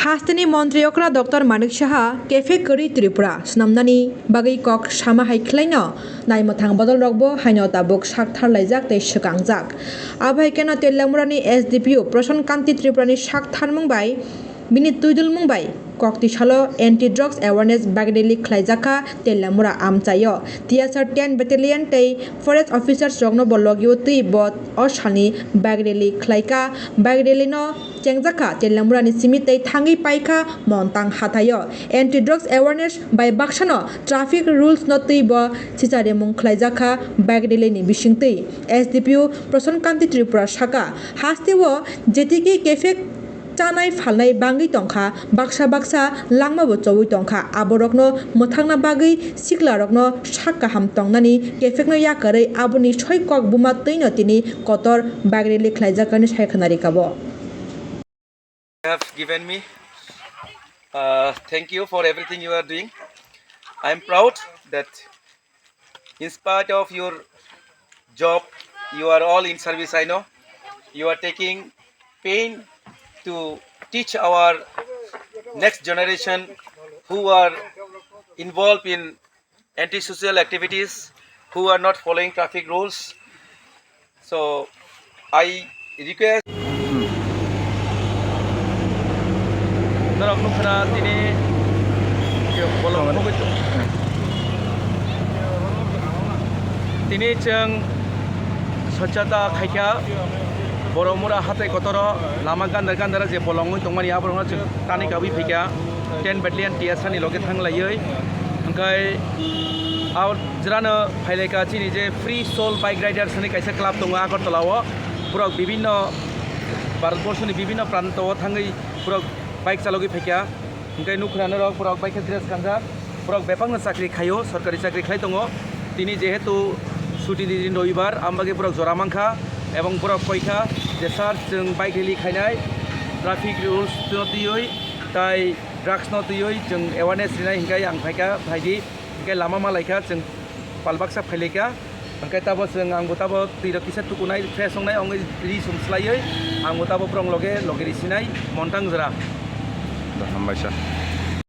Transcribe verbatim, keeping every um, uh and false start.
Hasteni montri okra Doctor Manik Saha kephek kwrwi Tripura swnamnani bagwi kok sama hai khlaino naimwthang bodolrokbo haino tabuk sak tharlaijak tei swkangjak. Abo hai kheno Teliamurani S D P O Prasan Kanti Tripurani sak tharmung bai bini twidulmung bai kokti salo anti drugs awareness bike rally khlaijakha Teliamura amchaio. T S R ten battalion tei forest officers rokno bo logio twi bo o salni bike rally khlaikha. Bike rally no chengjakha Teliamurani simi tei thangwi paikha Montang hathaio. Anti drugs awareness bai baksano traffic rules no twi bo sicharimung khlaijakha bike rally ni bisingtwi. S D P O Prasan Kanti Tripura saka, hasteo jetiki kephek chanai phalnai bangwi tongkha, baksa baksa langmabo chowi tongkha, aborokno mwthangna bagwi siklarokno sak kaham tongnani kephekno yakarwi aboni soi kok buma twino tini kotor bike rally khlaijakani sai khwnarikha bo. Have given me. Uh, thank you for everything you are doing. I am proud that in spite of your job, you are all in service, I know. You are taking pain to teach our next generation who are involved in anti-social activities, who are not following traffic rules. So I request. Norok nukha tini bolong pogwi tong. Tini chwng swchhata khaikha, Boromura hatai kotoro lama gandar gandar je bolong wngwi tongmani aborokno chwng tani kabwi phaikha. Ten battalion T S R ni loge thang laiwi. Hwnkhe a jerano phailaikha chini je Free Soul Bike Riders hinwi kaisa club tongo Agartala o. Borok bibinno Bharatborsoni bibinno pranto o thangwi borok bike chalogwi phaikha. Hwnkhe nukha norok borok bike dress kanjak. Borok bebakno chakri khaio, sorkari chakri khlai tongo. Tini jehetu chuti ni din robibar, ambagwi borok jora mankha. Ebong borok koikha je sir, chwng bike rally khainai, traffic rules no twiwi tai drugs no twiwi chwng awareness rinai hinkhai ang phaikha phaidi, hinkhai lama malaikha chwng pal baksa phailaikha. Hinkhai tabo chwng angbo tabo twirok kisa tukunai fresh wngnai wngwi ri sum swlaiwi angbo tabo borok loge loge risinai Montang jora. Hambaisa.